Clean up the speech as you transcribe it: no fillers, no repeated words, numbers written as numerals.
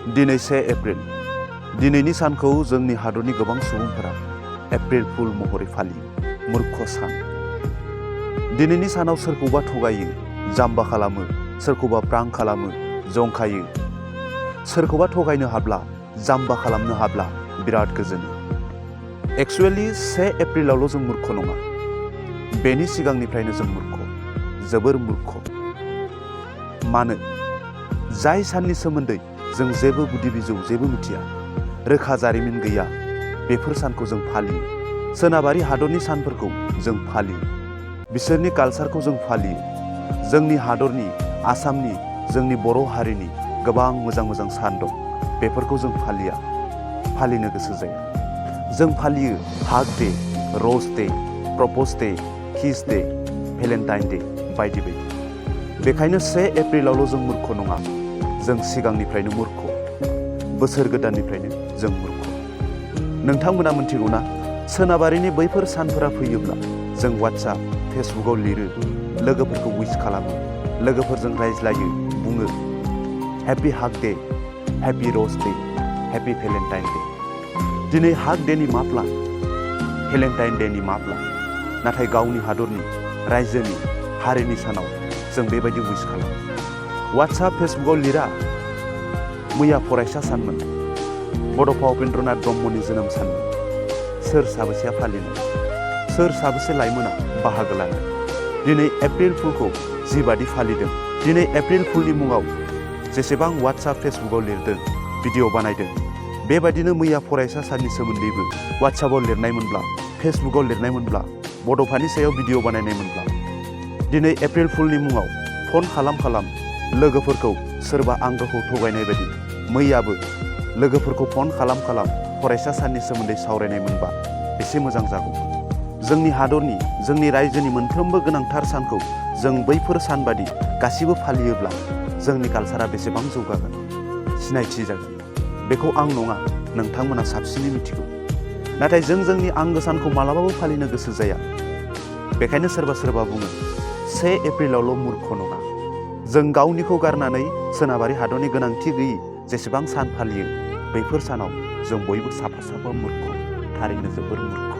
दिनै 1 एप्रिल। दिनैनि सानखौ जोंनि हादरनि गोबां सुबुंफोरा एप्रिल फुल महरै फालियो, मूर्ख सान। दिनैनि सानाव सोरखौबा थगायो, जाम्बा खालामो, सोरखौबा प्रांक खालामो, जंखायो। सोरखौबा थगायनो हाब्ला, जाम्बा खालामनो हाब्ला बिराद गोजोनो। एक्चुअली 1 एप्रिलावल' जों मूर्ख नङा, बेनि सिगांनिफ्रायनो जों मूर्ख, जोबोर मूर्ख। मानो? जाय साननि सोमोन्दै जों जेबो गुदि बिजौ जेबो मिथिया, रोखा जारिमिन गैया, बेफोर सानखौ जों फालियो। सोनाबारि हादरनि सानफोरखौ जों फालियो, बिसोरनि कालचारखौ जों फालियो। जोंनि हादरनि, आसामनि, जोंनि बर' हारिनि गोबां मोजां मोजां सान दं, बेफोरखौ जों फालिया, फालिनो गोसो जाया। जों फालियो हाग डे, र'ज डे, प्रप'ज डे, किस डे, भेलेन्टाइन डे बायदि बायदि। बेखायनो 1 एप्रिलावल' जों मूर्ख नङा, जों सिगांनिफ्रायनो मूर्ख, बोसोर गोदाननिफ्रायनो जों मूर्ख। नोंथांमोना मिथिगौना, सोनाबारिनि बैफोर सानफोरा फैयोब्ला जों वाट्सएप, फेसबुकआव लिरो, लोगोफोरखौ उइस खालामो, लोगोफोरजों रायज्लायो, बुङो हेपि हाग day, happy rose day, happy Valentine day. दिनै हाग डेनि मा प्लान, भेलेन्टाइन डेनि मा प्लान? नाथाय गावनि हादरनि, रायजोनि, हारिनि सानाव जों बेबायदि उइस खालामो। वाट्सएप, फेसबुकआव लिरा मैया फरायसा सानमोन, बड'फा उपेन्द्रनाथ ब्रह्मनि जोनोम सानमोन। सोर साबेसेया फालिनो? सोर साबेसे लाइमोना बाहागो लानो? दिनै एप्रिल फुलखौ जिबादि फालिदों, दिनै एप्रिल फुलनि मुङाव जेसेबां वाट्सएप, फेसबुकआव लिरदों, भिडिअ बानायदों, बेबायदिनो मैया फरायसा साननि सोमोन्दैबो वाट्सएपआव लिरनायमोनब्ला, फेसबुकआव लिरनायमोनब्ला, बड'फानि सायाव भिडिअ बानायनायमोनब्ला, दिनै एप्रिल फुलनि मुङाव फन खालाम लोगोफोरखौ सोरबा आंगोखौ थगायनाय बायदि मैयाबो लोगोफोरखौ फन खालाम फरायसा साननि सोमोन्दै सावरायनाय मोनबा एसे मोजां जागौमोन। जोंनि हादरनि, जोंनि रायजोनि मोनफ्रोमबो गोनांथार सानखौ जों बैफोर सानबादि गासिबो फालियोब्ला जोंनि कालचारा बेसेबां जौगागोन, सिनायथि जागोन, बेखौ आं नङा, नोंथांमोना साबसिनै मिथिगौ। नाथाय जों जोंनि आंगो सानखौ मालाबाबो फालिनो गोसो जाया। बेखायनो सोरबा बुङो 1 एप्रिलावल' मूर्ख नङा। जों गावनिखौ गारनानै सोनाबारि हादरनि गोनांथि गैयि जेसेबां सान फालियो, बैफोर सानाव जों बयबो साफा मूर्ख, थारैनो जोबोर मूर्ख।